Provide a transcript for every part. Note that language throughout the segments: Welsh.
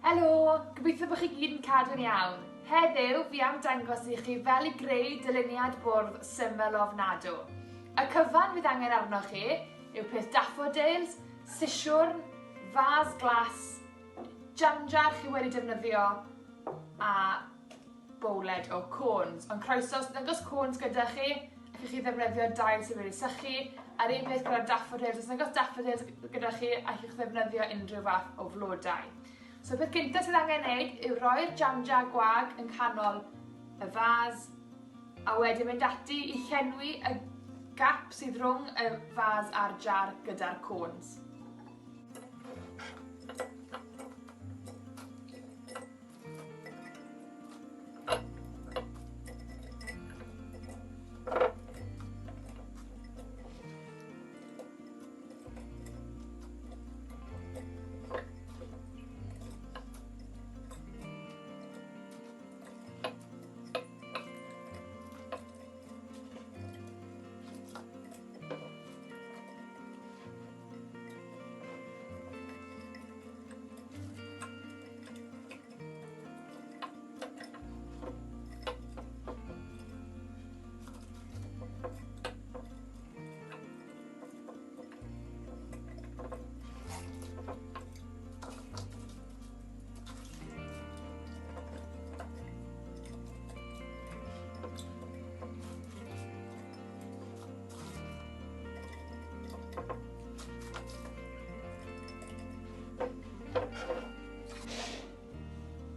Helo! Gobeithio bod chi gyd yn cadw'n iawn. Heddiw, fi am dangos i chi fel i greu dyluniad bwrdd syml ofnadw. Y cyfan fydd angen arnoch chi yw peth daffodils, sisiwrn, fas glas, jam jar chi wedi defnyddio a bowled o cones. Ond croeso, os nag oes cones gyda chi, allwch chi ddefnyddio dail sydd wedi sychu, a'r un peth gyda'r daffodils, os nag oes daffodils gyda chi, allwch ddefnyddio unrhyw fath o flodau. So peth gyntaf sydd angen wneud yw rhoi'r jam jar gwag yn canol y fas, a wedyn mynd ati i llenwi y gap sydd rhwng y fas a'r jar gyda'r cones.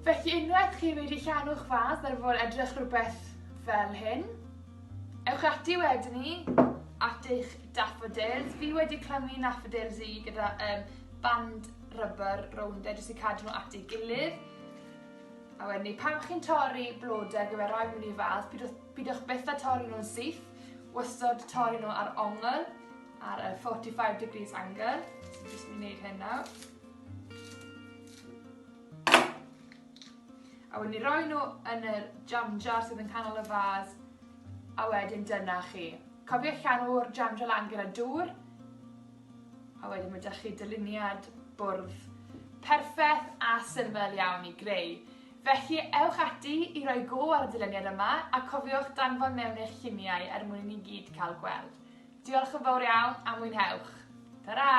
Felly unwaith chi wedi llanw'ch fas ar fod edrych rhywbeth fel hyn, ewch ati wedyn ni at eich daffodils. Fi wedi clymu daffodils i gyda um, band rubber rownd e jyst i cadw nhw at ei gilydd. A wedyn ni, pan chi'n torri blodau ar gyfer rhoi mewn i fas, pidwch, pidwch byth â torri nhw'n syth, wastod torri nhw ar ongl, ar y 45 degrees angle. So jyst mynd i wneud hyn nawr. A wedyn ni roi nhw yn yr jam jar sydd yn canol y fas, a wedyn dyna chi. Cofio llanw'r jam jar lan gyda dŵr, a wedyn mae 'da chi dyluniad bwrdd perffaith a syml iawn i greu. Felly ewch ati i roi go ar y dyluniad yma a cofiwch danfon mewn eich lluniau er mwyn i ni gyd cael gweld. Diolch yn fawr iawn a mwynhewch. Ta-ra!